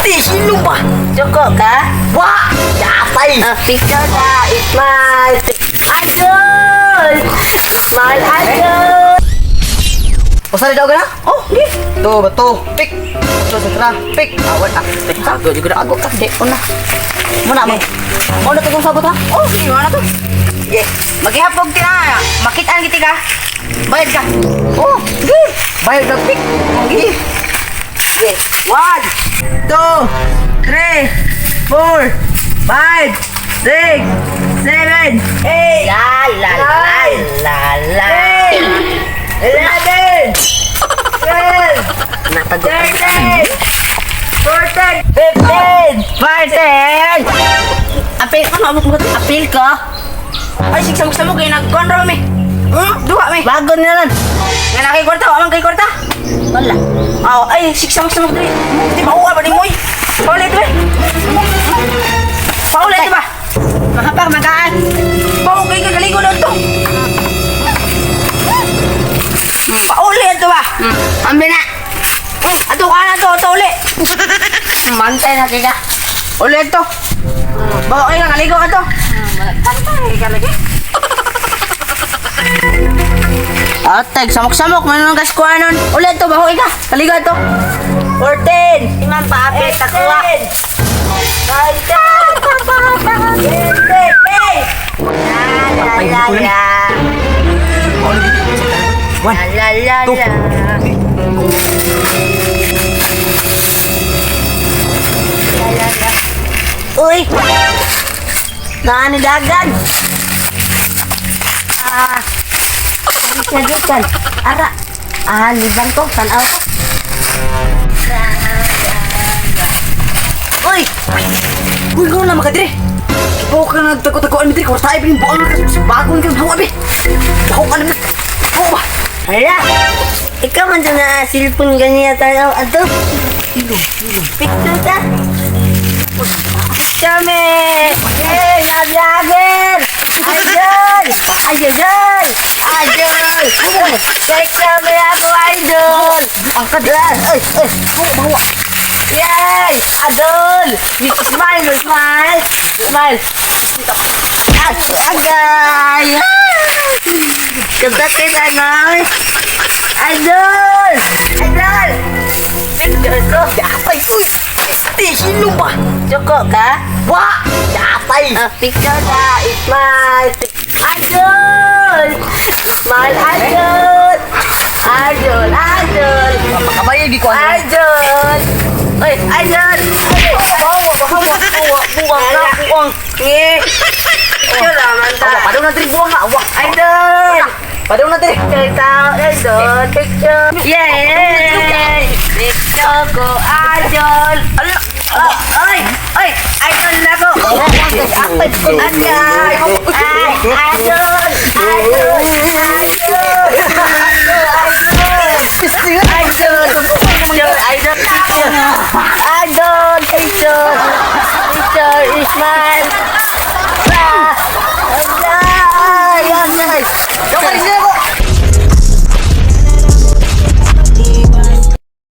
Ti, silong ba? Suko ka? Wa! Yapay! Ah, picture ta. Smile. Idol! Smile, idol! Usa daw ka na? Oh, di. To, bato, pik. To, sa tra, pik. Awat ah. Pik. Sago juga dah agak ka. Dek na. Muna mo. Mo na to kung sabot ha? Oh, di mana tu? Ye. Maghihapog ka na. Makitaan kita ka. Bayad ka. Oh, gi. Bayad ka pik. Gi. Okay. 1, 2, 3, 4, 5, 6, 7, 8, La la la la la. 11, 12, Natago. 13, 14, 15, 14. Apil ko na apil ko. Ay, sigsamok-samok kay nagkontra mi. Duha mi. Bago na lang. Nga na kay kwarta, wa man kay kwarta. Wala. Aw, ay sigsamok-samok diri. Di ba uwa ba ni moy? Paulit be. Paulit ba? Makapag magaan. Pao kay kagaligo na to. Paulit to ba? Ambil na. Ato ka na to, ato uli. Mantay na kita. Uli to. Bawa kay kagaligo ka to. Pantay ka lagi. Atag, samok-samok, man ang kaskuanon. Uli to, baho ka. Kaligo to. 14. Imam paapit ako ah. La la la la. One, La la two, la. La la la. Uy! Naanidagan! Ah, siya Ara. Ah, libang to. Tanaw ko. Uy! Uy, ko na makadire. Kipaw ka nagtago-tagoan mi diri, kwarta ay bining buang ka sa bagong kang buwa bi. Ako ka na mi. Ako ba? Hala! Ikaw man dyan na cellphone ganyan tanaw. Ato. Picture ta. Picture me! Hey, na-vlogger! Idol! Idol! Idol! Picture me ako, idol! Ang kad. Ay, ay, Bawa, bawa. Yay! Idol! Smile, smile! Smile! Agay! Ganda kita na! Idol! Idol! Picture ko! Yapay, uy. Ti, silong ba? Suko ka? Wa! Yapay! Ah, picture ta! Smile! Idol! Smile, idol! Idol! Idol! Makabayad gi ko ano. Idol! Uy, idol! Bawa, bawa, bawa, buwang na, buwang. Ngi! Picture naman ta! Awa, padaw na diri buwang nga, awa. Idol! Padaw na diri. Picture tao, idol! Picture! Yay! Picture ko, idol! Ala, Oh, oy! Oy! Idol na ko! Yapay, Agay! Ay, idol! Idol! Idol! Idol! Idol! Idol! Idol! Picture! Picture is my